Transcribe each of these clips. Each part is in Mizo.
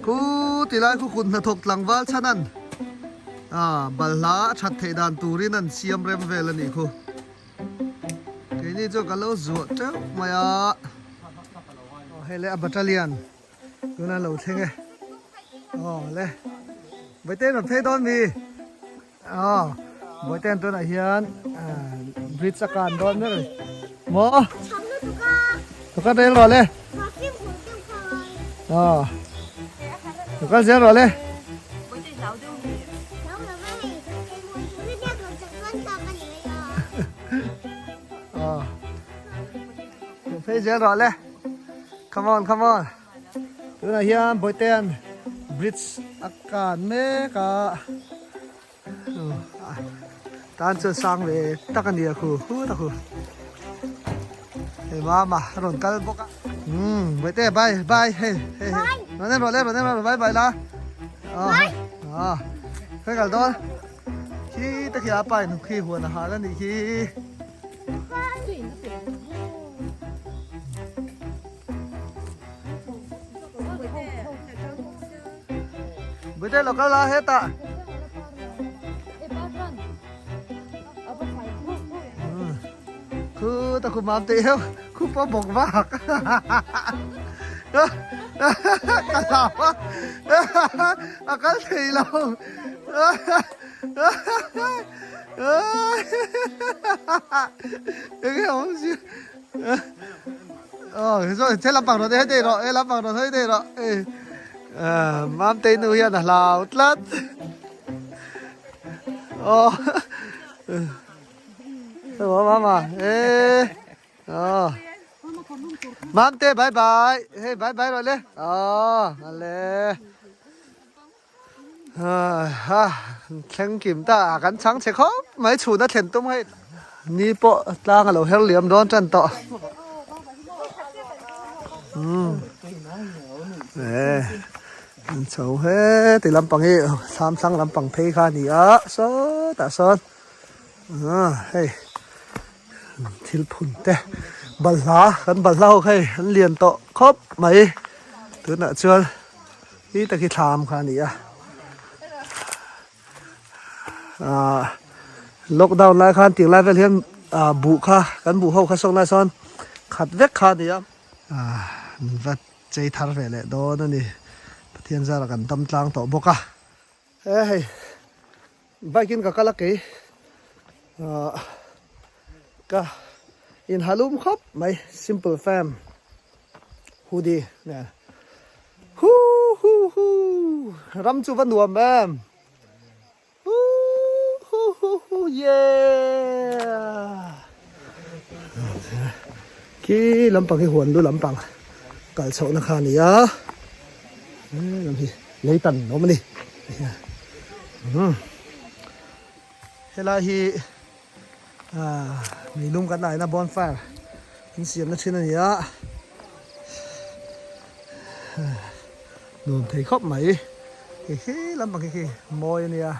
Khu tilai khu kut hnathawk tlangval chhanan balhla a that theih dan turin an siam rem vel a nih khu. Keini chu ka lo zuah teuh mai a. Hei le a battalion tuna lo thleng e. Aw le. Vawiin rawn phei dawn mi. Aw Bawihtean tunah hian bridge a kan dawn mek a ni. Maw? Lo kal zel rawh le. Aw lo kal zel rawh le. Aw lo phei zel rawh le. Come on come on. Tunah hian Bawihtean bridge a kan mek a tan chuan sang ve tak a ni a khu hu ta khu hei mama a rawn kal bawk a umm Bawihte bye bye hei hei hei rawn en rawh le rawn en rawh bye bye la ah khawi kal dawn khi te khi a pa in khi huan a hal a nih khi. Bute lo kal la hetah. Khu ta khu mam te heo khu pa bok vak. Ka hlau a. A kal thei lo. Enge awm si. Ờ, rồi thế làm bằng rồi đây đây rồi, làm bằng rồi đây rồi. À, mam tây nu hian a hlau tlat. Ờ. Ủa mama, ê. Ờ. Mam te bye bye. Hey bye bye rồi le. Ờ, le. Ha thleng kim ta a kan chhang che khawp mai chhun a thlen tum hei ni pawh tlang a lo her liam dawn tan tawh umm e an chho he ti lampang hi thlam thlang lampang phei kha a ni a sawtah sawn ah hei thil phun te balhla kan balhla ho kha hei an lian tawh khawp mai tunah chuan. Hi tak hi thlam kha a ni a ahh lockdown lai khan tih lai vel hian ahh buh kha kan buh ho kha sawk lai sawn khat vek kha a ni a ahh an va chei thar ve leh dawn a ni Pathian zara kan dam tlang tawh bawk a he hei bike in ka kal a kei ahh ka inhalum khawp mai simple fam hoodie nen. Hu hu hu ram chu va nuam em hu hu hu hu yeah khi lampang hi huan lu lampang kal chhoh na kha a ni a lam hi lei tan awm a ni helai hi ah meilum kan aina bonfire an siamna thin a ni a nuam thei khawp mai hei khi lampang khi khi mawi a nia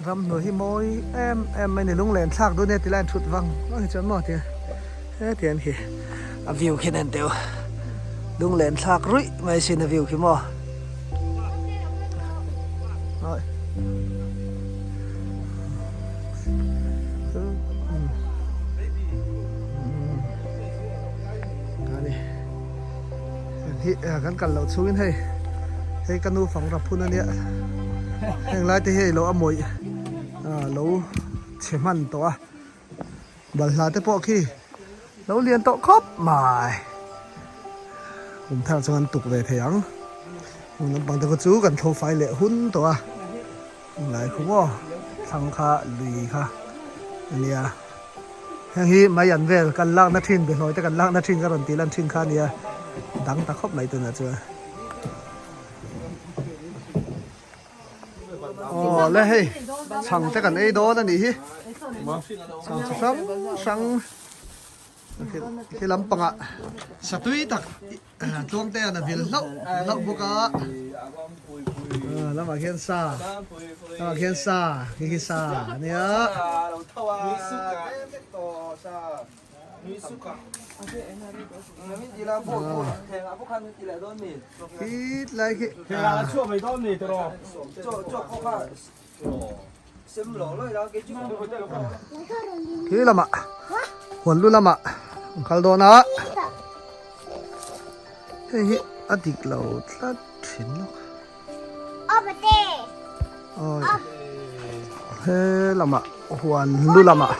ramhnuai hi mawi em em mai a ni lunglen thlak dawn nia ti lai an thut vang vang hi chuan maw tia hetiang khi a view khi a en teuh lunglen thlak ruih mai sin a view khi maw. Hi kan kal loh chhungin hei hei ka nu fang rap hun ania heng lai te hi lo a mawih lo chhe hman tawh a balhla te pawh khi lo lian tawh khawp mai kum thar chuan an tuk ve thei ang hmun lampang te kha chu kan tho fai leh hun tawh a lai khu maw thlang kha lui kha ania heng hi mai an vel kan lakna thin behlawi te kan lakna thin ka rawn tih lan thin kha ania dang ta khawp mai tunah chuan. Aw le hei chhang te kan ei dawn a nih hi chhang chi hrang hrang khi lampangah satui tak tluang te an a vil hlauh hlauh bawk a lamah khian sa lamah khian sa khi khi sa a nia. Khi lai khi Khi lamah huan lu lamah an kal dawn a hei hi a dik lo tlat thin lawk awi he lamah huan lu lamah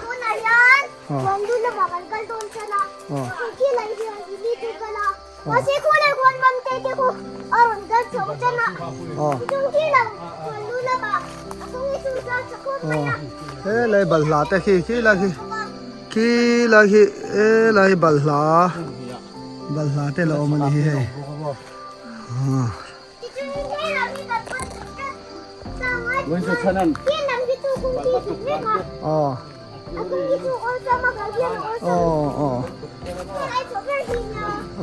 He lai balhla te khi khi lai khi khi lai khi he lai balhla balhla te lo awm a ni hi hei aw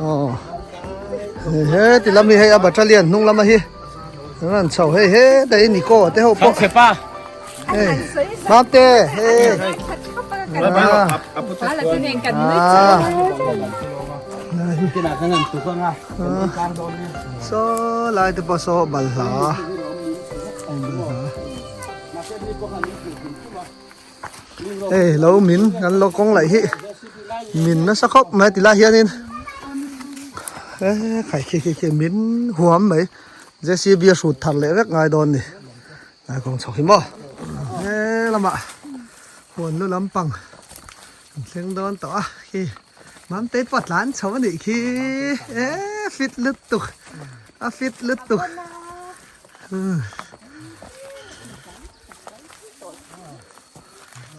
aw he ti lam hi hei a battalion hnung lama hi an chho hei he dai Nico te ho pawh hei Mamte hei saw lai te pawh saw balhla balhla Hei lo min kan lo kawng laih hi min nasa khawp mai ti lai hianin e khai khi khi khi min huam mai J C B a hrut thar leh vek ngai dawn ni lai kawng chho hi maw he lamah huan lu lampang an thleng dawn tawh a khi Mamte pawh a tlan chho a nih khi e fit lutuk a fit lutuk.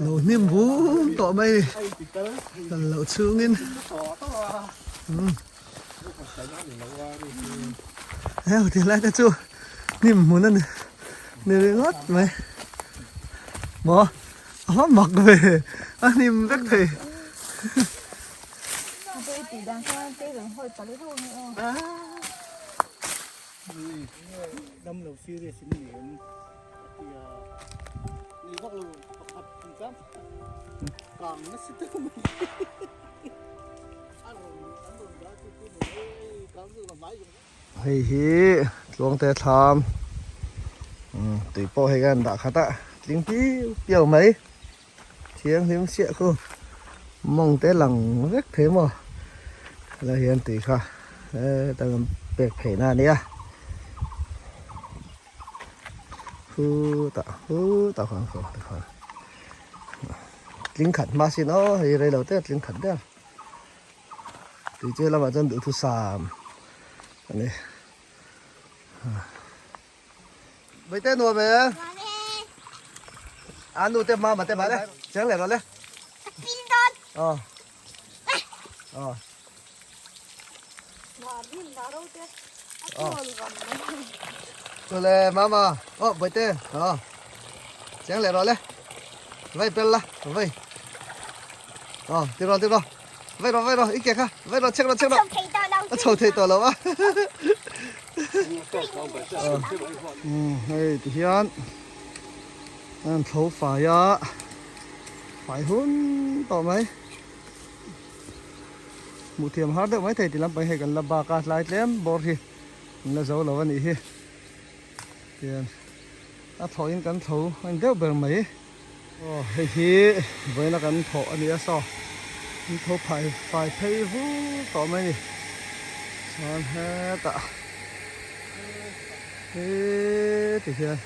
Lo hnim vum tawh mai ni kal loh chhungin heng ti lai te chu hnim hmun a ni ni ringawt mai maw a va mak ve a hnim vek thei. Dam lo serious in ni em tia ni vak lo pakhat thung tlem kang nasa te mai a rawn an rawn dah chu chu mai kang chu la mai Hei hi tluangte thlam tui pawh hei kan dah khat a tling piu piau mai thianghlim chiah khu mawng te lang vek thei maw helai hian tui kha heta kan pek phei na ania khutah khutah khuan khaw tikhuan tling khat hma sin aw hei rei lo te a tling khat der tui che lamah chuan duhthusam a ni. Mấy tên nuôi mày ăn nuôi tên ma mà tên bà đấy chén lẻ rồi đấy ờ ờ ờ lẹ mama ờ mấy tên ờ chén lẻ rồi đấy vay bên la vay ờ tiếp rồi tiếp rồi vay rồi vay rồi ít kẹt ha vay rồi check rồi check rồi chho thei tawh lo a hei ti hian an thlo fai a fai hun tawh mai hmuh thiam har deuh mai thei ti lampang hei kan la bak a tlai tlem bawr hi an la zo lo a nih hi tian a thlawh in kan thlo a ni deuh ber mai. Aw hei hi vawiina kan thawh a ni a saw an tho phai fai phei vur tawh mai a ni chuan hetah heti hian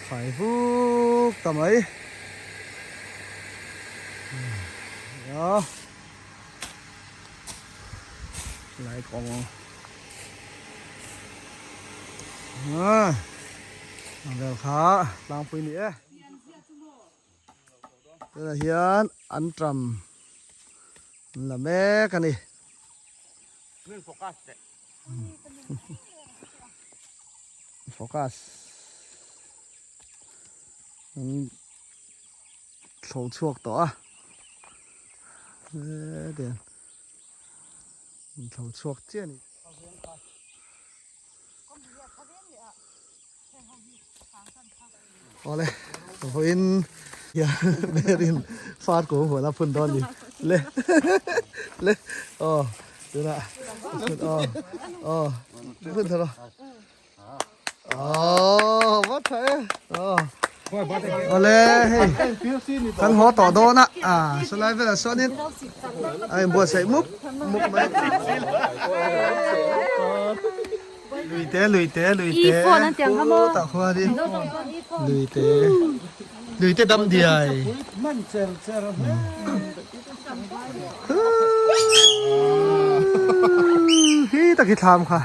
fai vuk ta mai a lai kawng a vel kha tlangpui ni e tunah hian an tram an la mek a ni focus an thlo chhuak tawh a hetiang an thlo chhuak chiah a ni. Awle vawiin hian berin far kung huan a phun dawn a ni. Le le aw tunah aw aw hun thar aw va tha e aw awle hei kan haw tawh dawn a a sawlai velah sawnin a inbuatsaih mup mup mai luite luite luite khutah khuanin luite Luite dam diai. Hi tak hi thlam kha.